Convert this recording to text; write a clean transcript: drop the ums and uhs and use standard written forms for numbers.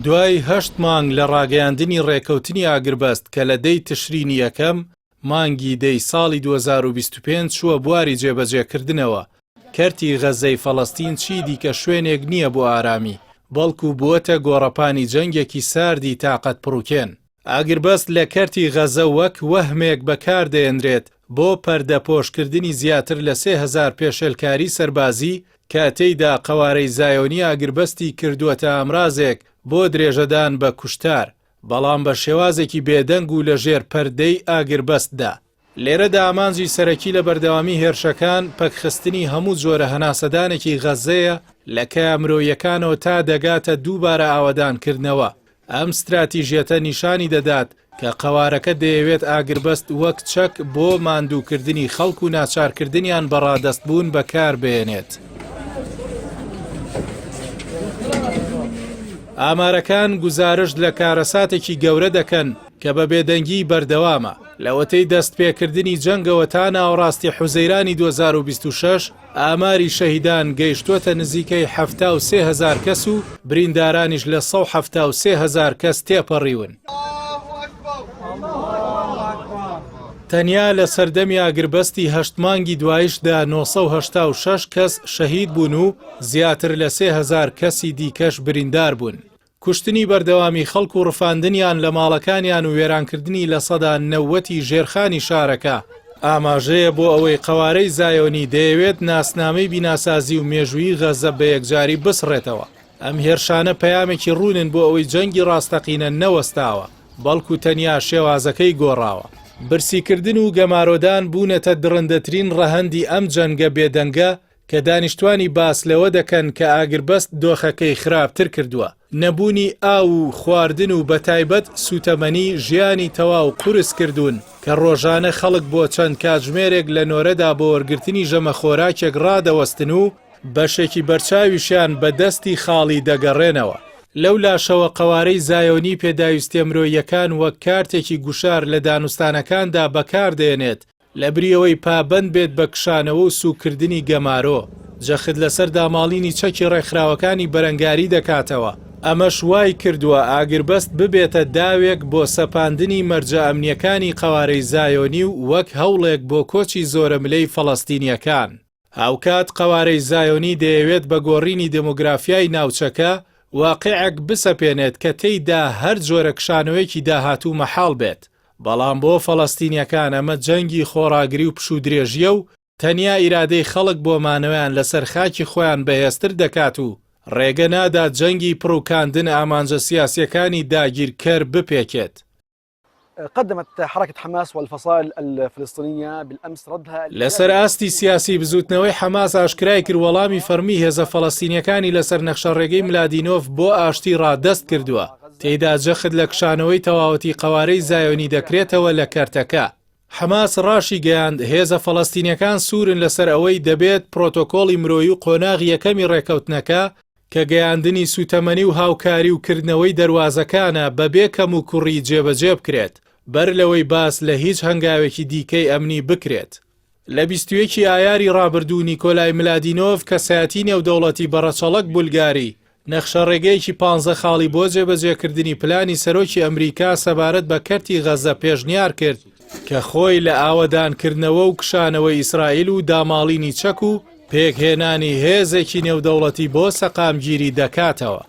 دوای هەشت مانگ لە ڕاگەیاندنی ڕێکەوتنی ئاگربەست کە لە دەی تشرینی یەکەم مانگی دەی ساڵی 2025 چووە بواری جێبەجێکردنەوە، کەرتی غەززەی فەڵەستین چی دیکە شوێنێک نییە بۆ ئارامی، بەڵکو بووەتە گۆڕەپانی جەنگێکی ساردی تاقەتپڕوکێن. ئاگربەست لە کەرتی غەزە وەک وەهمێک بەکاردەهێنرێت بۆ پەردەپۆشکردنی زیاتر لە 3000 پێشێلکاری سەربازی کە تێیدا قەوارەی زایۆنی ئاگربەستی کردووەتە ئامرازێک بۆ درێژەدان بە کوشتار، بەڵام بە شێوازێکی بێدەنگ و لەژێر پەردەی ئاگربەستدا. لێرەدا ئامانجی سەرەکی لە بەردەوامی هێرشەکان، پەکخستنی هەموو جۆرە هەناسەدانێکی غەززەیە لە کایە مرۆییەکانەوە تا دەگاتە دووبارە ئاوەدانکردنەوە. ئەم ستراتیژیەتە نیشانی دەدات کە قەوارەکە دەیەوێت ئاگربەست وەک چەک بۆ ماندووکردنی خەڵک و ناچارکردنیان بە ڕادەستبوون بەکاربهێنێت. ئامارەکان گوزارشت لە کارەساتێکی گەورە دەکەن کە بە بێدەنگی بەردەوامە. لەوەتەی دەستپێکردنی جەنگەوە تا ناوەڕاستی حوزەیرانی 2026، ئاماری شەهیدان گەیشتووەتە نزیکەی 73 هەزار کەس و بریندارانیش لە 173 هەزار کەس تێپەڕیون. تەنیا لە سەردەمی ئاگربەستی هەشت مانگی دوایشدا 986 کەس شەهید بوون و زیاتر لە 3000 کەسی دیکەش بریندار بوون. کوشتنی بەردەوامی خەڵک و ڕفاندنیان لە ماڵەکانیان و وێرانکردنی 90% ی ژێرخانی شارەکە، ئاماژەیە بۆ ئەوەی قەوارەی زایۆنی دەیەوێت ناسنامەی بیناسازی و مێژوویی غەززە بە یەکجاری بسڕێتەوە. ئەم هێرشانە پەیامێکی ڕوونن بۆ ئەوەی جەنگی ڕاستەقینە نەوەستاوە، بەڵکو تەنیا شێوازەکەی گۆڕاوە. برسیکردن و گەمارۆدان بوونەتە دڕندەترین ڕەهەندی ئەم جەنگە بێدەنگە کە دانیشتوانی باس لەوە دەکەن کە ئاگربەست دۆخەکەی خراپتر کردووە. نەبوونی ئاو و خواردن و بەتایبەت سووتەمەنی ژیانی تەواو قورس کردوون کە ڕۆژانە خەڵک بۆ چەند کاتژمێرێک لە نۆرەدا بۆ وەرگرتنی ژەمە خۆراکێک ڕادەوەستن و بەشێکی بەرچاویشیان بە دەستی خاڵی دەگەڕێنەوە. لەو لاشەوە قەوارەی زایۆنی پێداویستیە مرۆییەکان وەک کارتێکی گوشار لە دانوستانەکاندا بەکاردێنێت، لەبری ئەوەی پابەند بێت بە کشانەوە و سووککردنی گەمارۆ، جەخت لەسەر داماڵینی چەکی ڕێکخراوەکانی بەرەنگاری دەکاتەوە، ئەمەش وای کردووە ئاگربەست ببێتە داوێک بۆ سەپاندنی مەرجە ئەمنییەکانی قەوارەی زایۆنی و وەک هەوڵێک بۆ کۆچی زۆرەملێی فەڵەستینییەکان. هاوکات قەوارەی زایۆنی دەیەوێت بە گۆڕینی دێمۆگرافیای ناوچەکە واقیعێک بسەپێنێت کە تێیدا هەر جۆرە کشانەوەیەکی داهاتوو مەحاڵ بێت، بەڵام بۆ فەڵەستینییەکان ئەمە جەنگی خۆڕاگری و پشوودرێژییە و تەنیا ئیرادەی خەڵک بۆ مانەوەیان لەسەر خاکی خۆیان بەهێزتر دەکات و ڕێگە نادات جەنگی پڕوکاندن ئامانجە سیاسییەکانی داگیرکەر بپێکێت. قدمت حرکة حماس والفصائل الفلسطینیە بالامس ردها لەسەر ئاستی سیاسی بزوتنەوەی حەماس ئاشکرای کرد وەڵامی فەرمی هێزە فەڵەستینیەکانی لەسەر نەخشەڕێگەی ملادینۆف بۆ ئاشتی ڕادەست کردووە، تێیدا جەخت لە کشانەوەی تەواوەتی قەوارەی زایۆنی دەکرێتەوە لە کەرتەکە. حەماس ڕاشیگەیاند، هێزە فەڵەستینیەکان سوورن لەسەر ئەوەی دەبێت پرۆتۆکۆڵی مرۆیی و قۆناغی یەکەمی ڕێککەوتنەکە کە گەیاندنی سووتەمەنی و هاوکاری و کردنەوەی دەروازەکانە بەبێ کەموکوڕی جێبەجێ بکرێت، بەر لەوەی باس لە هیچ هەنگاوێکی دیکەی ئەمنی بکرێت. لە 21 ی ئایاری ڕابردوو نیکۆلای ملادینۆڤ کەسایەتی نێودەوڵەتی بە ڕەچەڵەک بولگاری، نەخشەڕێگەیەکی پانزە خاڵی بۆ جێبەجێکردنی پلانی سەرۆکی ئەمریکا سەبارەت بە کەرتی غەززە پێشنیار کرد، کە خۆی لە ئاوەدانکردنەوە و کشانەوەی ئیسرائیل و داماڵینی چەک و پێکهێنانی هێزێکی نێودەوڵەتی بۆ سەقامگیری دەکاتەوە.